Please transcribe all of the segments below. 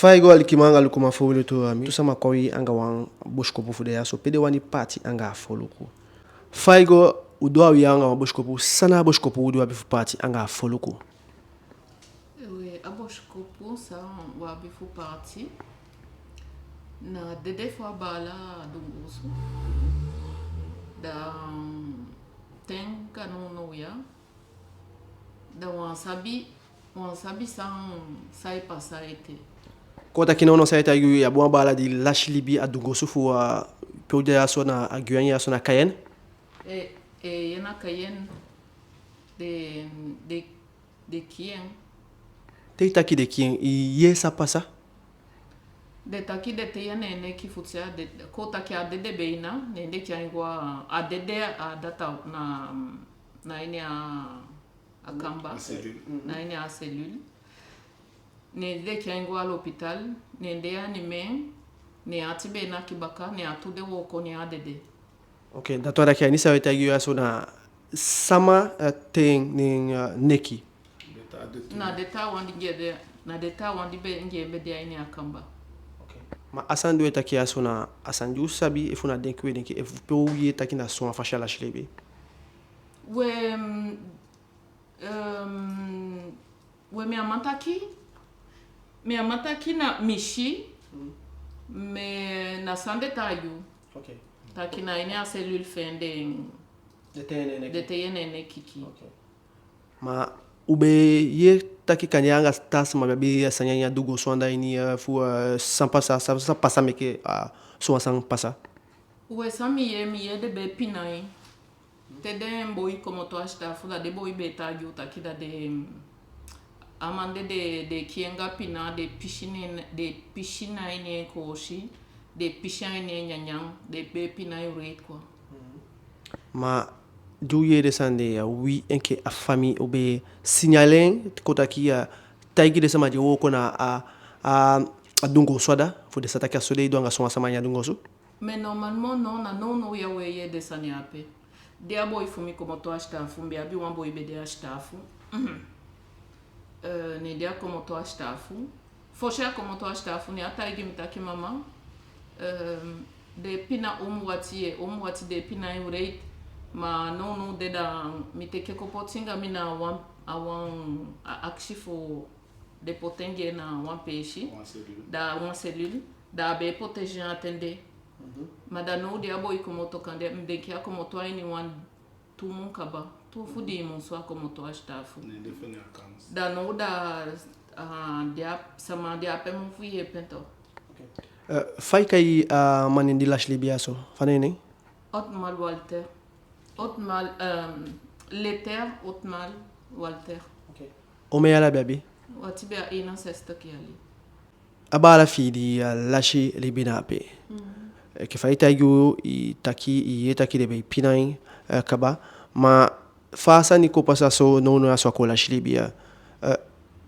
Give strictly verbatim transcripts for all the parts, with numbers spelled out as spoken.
Fa i go, alikiman anga lukuman fu WLT, a mi tu sama kon a wi anga wan bosikopu fu de ya so, pe den wani paati anga a foluku. Fa i go, u doo a wi anga wan bosikopu, san na a bosikopu u du abi fu paati anga a foluku? Ewe, a bosikopu san u abi fu paati na dede fu a baala Dungusu. Da ten kande nownow ya, da u á sabi, u á sabi san, san e pasa ete. Kon taki nownow, san e taigi u, i abi wan baala di lasi libi a Dungusu fu, a, pe u de ya so na, a Guyane ya so na Cayenne. E, e, ye na Cayenne, den, den, den kii en. Te i taki den kii en, i yee san pasa? Den taki den tei en neen neki fu te a de, kon taki a dede be ina, ne den tyai en go a, a dede a data na, na ini a, a kamba, a cellule. Na ini a cellule. Ne den tyai en go a l'hôpital, ne den anime en, ne en ati be naki baka, ne a tu dei wooko, ne a dede. Ok, dati wani taki a ini san we taigi yu ya so na sama, eh, tei en neen, eh, neki. Na den taawan di be, na den taawan di be, di be de a ini a kamba. Ok. Ma a sani di we taki ya so na a sani di u sabi, efu na denki we denki, efu pe u yee taki na so wan fasi a lasi libi? We, mm, Ehm, we mi á man taki, mi á man taki na mi si, mm, mais na san den taigi u. Ok. Taki na ini a cellule fi en den, den tei en neen neki. Den tei en neen neki. Ok. Ma u be yee taki kande anga taa sama be abi a sani ya, a dungusu anda ini, eh, fu, eh, san pasa, san, san pasa meke, ah, so wan sani pasa? We san mi yee, mi yee den be pina en. Te den boi komoto a sitaafu, da den boi be taigi u taki da den, a man de, den, den kii en anga pina, den pisi en, den pisi en a ini en koosi, den pisi en a ini en nyanyan, den be pina en wreed quoi. Ma di u yee den sani de ya, wi enke a famii u be signale en, kon taki ya, taigi den sama di e wooko na a, a, a dungusu anda, fu den sa taki a so den e du anga so wan sama a ini a dungusu? Mais normalement, non, na nownow ya we yee den sani ape. Di a boi fu mi komoto a sitaafu, mi be abi wan boi be de a sitaafu. Mhm. Eh, ne di a komoto a sitaafu. Fosi a komoto a sitaafu, ne a taigi mi taki mama, ehm, den pina omu Wati ye, omu Wati den pina en wreed. Ma nownow de da mi teke kon poti anga mi na wan, a wan, a akisi fu den poti en gi en na wan peesi. Wan cellule. Da wan cellule, da a be e protégé en a ten de. Mhm. Ma da now di a boi komoto kande, mi denki a komoto a ini wan tu mun kaba, tu fu dii mun so a komoto a sitaafu. Ne den fende a kans. Da now da, ah, di a sama di a pe mun fu yeepi en tu. Ok. Eh, fa i kai a man di lasi libi ya so, fa na en nen? Otmar Walter. Otmar, ehm, Leter Otmar Walter. Ok. Omen yali a be abi? Wati be a eenenzestig yali. A baala fi i di, eh, lasi libi na ape. Mhm. Enke fa i taigi u, i taki, i yee taki den be e pina en, eh, kaba. Ma fa a sani kon pasa so, nownow ya so a kon lasi libi ya. Eh,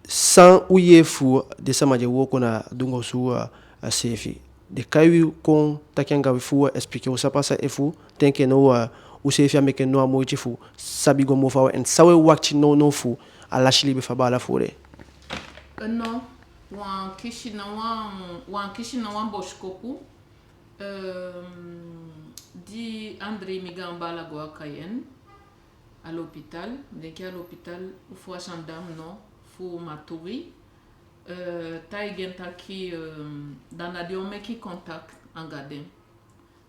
san u yee fu den sama di e wooko na dungusu, eh, eh, seefi. Den kai wi kon taki anga wi fu, eh, expliquer u san pasa, efu te enke now, eh, u seefi á meke no wan moiti fu sabi go moo faawe, en san we wakiti nownow fu a lasi libi fu a baala fu u de. Eh, no, wan kisi na wan, wan kisi na wan bosikopu, ehm, di André, mi gaan baala, go a Cayenne, a l'hôpital, mi denki a l'hôpital fu a gendarme, no, fu Matoury, eh, taigi en taki, ehm, da na den o meke contact anga den.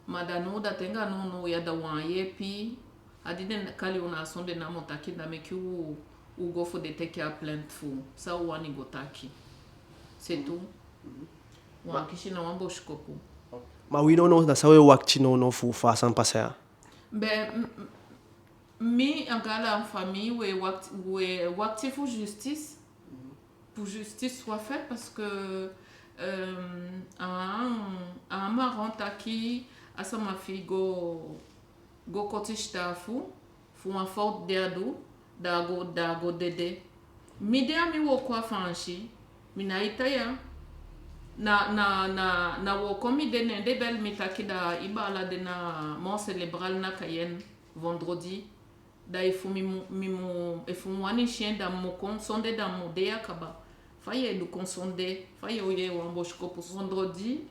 Ma da now da te anga nownow ya da wan yeepi, a di den kali u na a sonde namo taki da meke u, u go fu den teke a plainte fu u, san u wani go taki. C'est tout. Mhm. Wan kisi na wan bosikopu. Ma wi nownow, na san we wakiti nownow fu fa a sani pasa ya? Ben, m-, m-, mi anga ala famii we wakiti, we wakiti fu justice. Pour justice soit faite parce que, euh, a, a á man taki a sama fi i go, go koti sitaafu fu wan faute di a du, da a go, da a go dede. Mi de a mi wooko a Faansi, mi nái tan ya. Na, na, na, na wooko mi de, ne den beli mi taki da i baala de na mort cérébrale na Cayenne, vendredi. Da efu mi mu, mi mu, efu mi wani si en da mi mu kon sonde, da mi mu de ya kaba. Fa yu e du kon sonde, fa yu o yee wan bosikopu? Vendredi,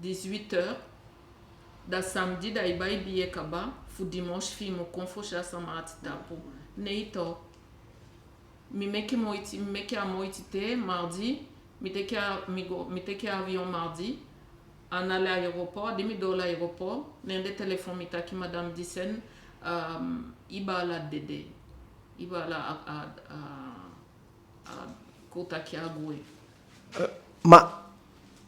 dix-huit heures, da samedi da i bai billet kaba, fu dimanche fi i mu kon fosi a sama ati tapu. Ne i to. Mi meke moiti, mi meke a moiti te, mardi, mi teke a, mi go, mi teke avion mardi, a na l'aéroport, di mi doo l'aéroport, ne den telefon mi taki madame Disen, um, i baala dede. I baala a, a, a, a, kon taki a gwe. Eh, ma,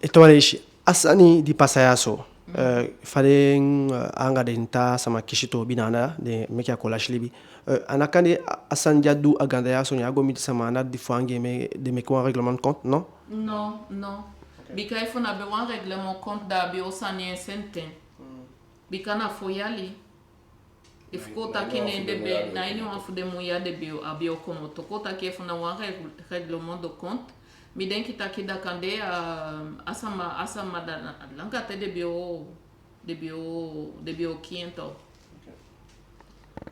ete wan leisi, a sani di pasa ya so, eh, fa den, eh, anga den taa sama kisi toobi na anda, den meke a kon lasi libi. Eh, a ná kande a, a sani di a du a ganda ya so, ne a go miti sama anda di fu anga en, den meke wan règlement de compte, non? Non, non. Bika efu na be wan règlement de compte, da a be o sani en senten. Bika na fo yali. Efu kon taki ne den be, na ini wan fu den mun ya den be o, a be o komoto. Kon taki efu na wan règle-, règlement de compte, mi denki taki da kande, a, a sama, a sama da na, langa te den be o, den be o, den be o kii en tu.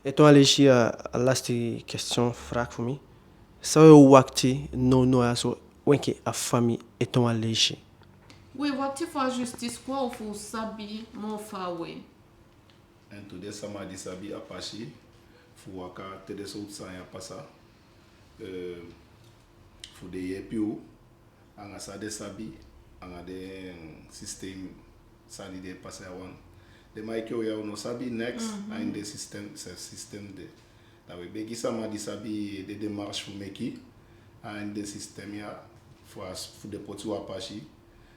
Ete wan leisi, a, a lasti question, vraag fu mi. San wi o wakiti nownow ya so, u enke a famii, ete wan leisi? Wi e wakiti fu a justice quoi, fu sabi moo faawe. En tu den sama di sabi a pasi fu waka te den sowtu sani ya pasa, eh, fu den yeepi u, anga san den sabi, anga den système sani di e pasa ya wan. Den man enke u ya, u no sabi neks a ini den système, se système de. Da wi e begi sama di sabi den démarche fu meke a ini den système ya, fu a, fu den poti u a pasi,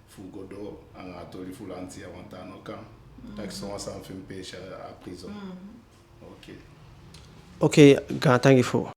fu go doo anga a toli fu lanti ya, want a no kan taki sowan sani fi mi peesi a prison. Ok. Ok, gaantangi fu,